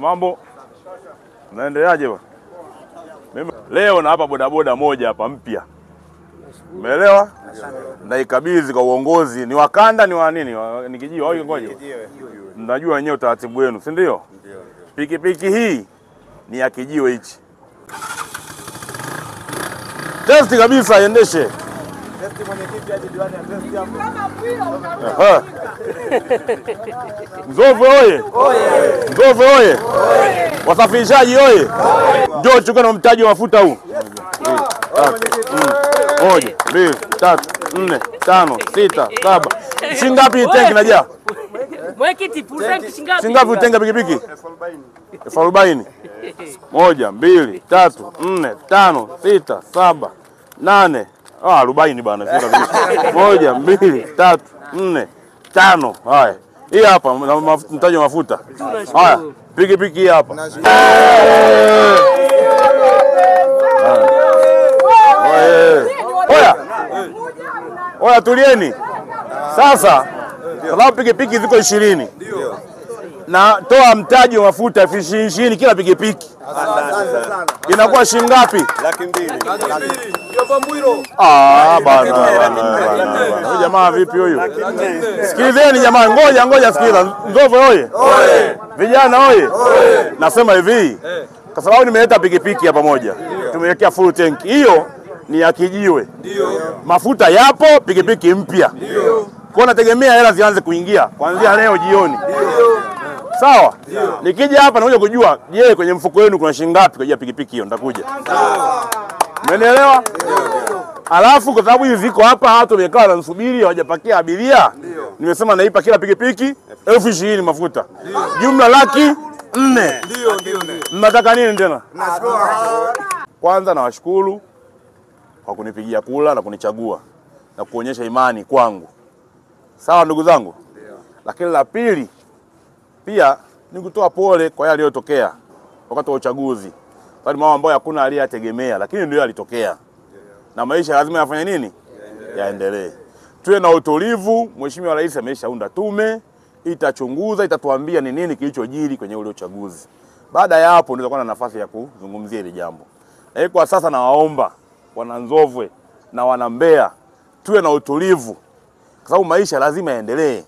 Mambo naendeleaje bwana? Mimi leo na hapa bodaboda moja hapa mpya. Umeelewa? Naikabidhi kwa uongozi. Ni wakanda ni wa nini? Ni kijiwe au ngoje? Mnajua wenyewe utaratibu wenu, si ndio? Ndio. Pikipiki hii ni ya kijiwe hichi. Testi kabisa iendeshe. Testi mwenyekiti aje diwani ya testi hapo. Nzovwe oye! Nzovwe oye! Wasafirishaji oye! Njoo chukua na mtaji wa mafuta huu. 1 2 3 4 5 6 7. Shilingi ngapi tanki najaa? Mwenyekiti, full tank shilingi ngapi? Shilingi ngapi tanki pikipiki? 40,000. 1 2 3 4 5 6 7 8. Ah, 40 bana. 1 2 3 4 5. Haya. Hii hapa mtaji wa mafuta. Haya, pikipiki hapa. Oya. Oya, tulieni. Sasa sababu pikipiki ziko 20. Na toa mtaji wa mafuta 20,000 kila pikipiki. Inakuwa shilingi ngapi? 200,000. Ah, bana. Huyu jamaa vipi huyu? Sikilizeni jamaa, ngoja sikiliza. Nzovwe oye. Vijana oye. Nasema hivi. Kwa sababu nimeleta pikipiki hapa moja. Tumewekea full tank. Hiyo ni ya kijiwe. Mafuta yapo, pikipiki mpya. Kwa nategemea hela zianze kuingia kuanzia leo jioni. Sawa? Nikija hapa nakuja kujua, je, kwenye mfuko wenu kuna shilingi ngapi kwa ajili ya pikipiki hiyo? Nitakuja. Umenielewa? Alafu kwa sababu hizi ziko hapa, watu wamekaa wanasubiri hawajapakia abiria. Nimesema naipa kila pikipiki 20,000 mafuta. Jumla 400,000. Ndio. Mnataka nini tena? Kwanza nawashukuru kwa kunipigia kula na kunichagua na kuonyesha imani kwangu. Sawa ndugu zangu? Lakini la pili pia ni kutoa pole kwa yale yaliyotokea wakati wa uchaguzi. Bali mambo ambayo hakuna aliyetegemea, lakini ndio yalitokea. Na maisha lazima yafanye nini? Yaendelee. Tuwe na utulivu. Mheshimiwa Rais ameshaunda tume, itachunguza, itatuambia ni nini kilichojiri kwenye ule uchaguzi. Baada ya hapo ndio tutakuwa na nafasi ya kuzungumzia hili jambo. Na kwa sasa nawaomba wana Nzovwe na wana Mbeya tuwe na utulivu, kwa sababu maisha lazima yaendelee.